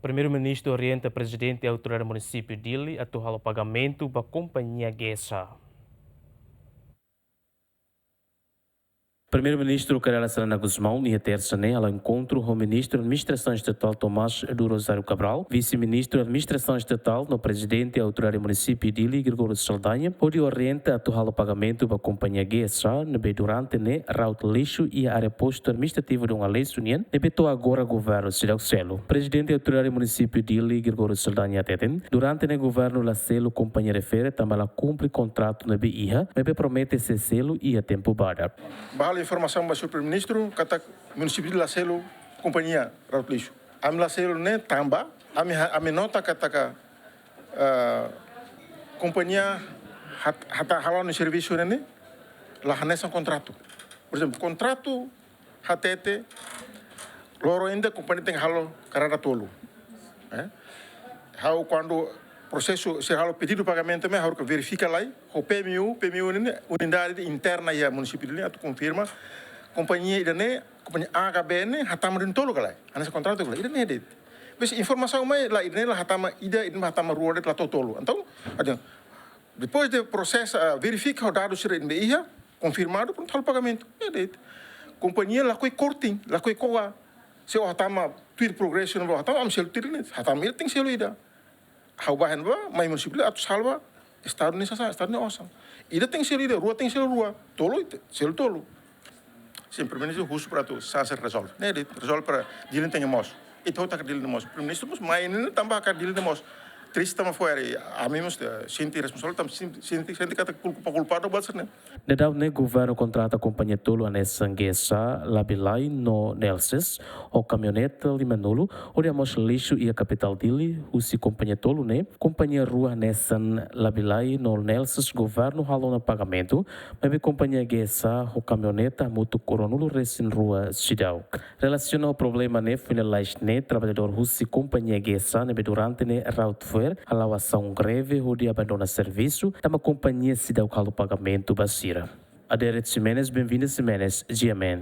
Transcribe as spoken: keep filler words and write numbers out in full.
Primeiru-Ministru orienta Prezidente Autoridade Munisípiu Dili atu halo pagamentu ba kompañia G S A. Primeiru-Ministru Kay Rala Xanana Gusmão, iha tersa ne'e, hala'o enkontru ho Ministru Administrasaun Estatál Tomás do Rosário Cabral, Vise-Ministru Administrasaun Estatál no Prezidente Autoridade Munisípiu Dili Gregório Saldanha, hodi orienta atu halo pagamentu ba kompañia G S A ne'ebé durante ne'e raut lixu iha área postu administrativu Dom Aleixo nian, ne'ebé to'o agora governu seidauk selu. Prezidente Autoridade Munisípiu Dili Gregório Saldanha hateten, durante ne'e governu la selu kompañia refere tanba la kumpre kontratu ne'ebé iha, maibé promete sei selu iha tempu badak. Ba halo informasaun ba Señór Primeiru-Ministru katak munisípiu Dili la selu kompañia raut lixu. Ami la selu ne'e tanba ami ha-, ami nota katak, ah, kompañia hat-, hata halo nia servisu ne'e la hanesan kontratu. Porezemplu, kontratu hatete loron ida kompañia tenke halo karada tolu. Eh? Ha'u kuandu prosesu sira halo pedidu pagamentu mai, ha'u verifika lai ho P M U, P M U ne'e unidade interna iha munisípiu Dili atu konfirma kompañia ida-ne'e, kompañia A ka B ne'e hatama duni tolu ka lae, hanesan kontratu ka lae, ida-ne'e de'it. Maibé informasaun mai la, ida-ne'e la hatama ida, ida-ne'e hatama rua de'it, la to'o tolu. Entaun, entaun, depois de prosesu, ah, verifika ho dadus sira ne'ebé iha, konfirmadu, prontu, halo pagamentu. Ne'e de'it. Kompañia lakohi korting, lakohi ko'a. Se ó hatama tuir progresu ne'ebé ó hatama, ami selu tuir ne'e. Hatama ida tenke selu ida. Ha'u ba hein ba, mai munisípiu atu salva Estadu nia sasán, Estadu nia osan. Ida tenke selu ida, rua tenke selu rua, tolu te-, selu tolu. Sin, Primeiru-Ministru husu para atu sasán rezolve. Ne'e de'it, rezolve para Dili tenke moos. Ita hotu hakarak Dili moos. Primeiru-Ministru mós mai ne'e tanba hakarak Dili moos. Triste tanba foin, ami mós, eh, sente responsavel, tanba sente, sente, sente katak kulpa, kulpadu buat sira-ne'e. Daudaun ne'e governu kontrata kompañia tolu hanesan G S A, Labilai no Nelces, ho kamioneta limanulu, hodi hamoos lixu iha kapitál Dili. Husi kompañia tolu ne'e, kompañia rua hanesan Labilai no Nelces governu halo ona pagamentu, maibé kompañia G S A ho kamioneta hamutuk ruanulu resin rua seidauk. Relasiona ho problema ne'e, foin lalais ne'e traballadór husi kompañia G S A ne'ebé durante ne'e raut fo'er hala'o asaun greve hodi abandona servisu, tanba kompañia seidauk halo pagamentu ba sira. Aderet Ximenes, Benvinda Ximenes, G M N.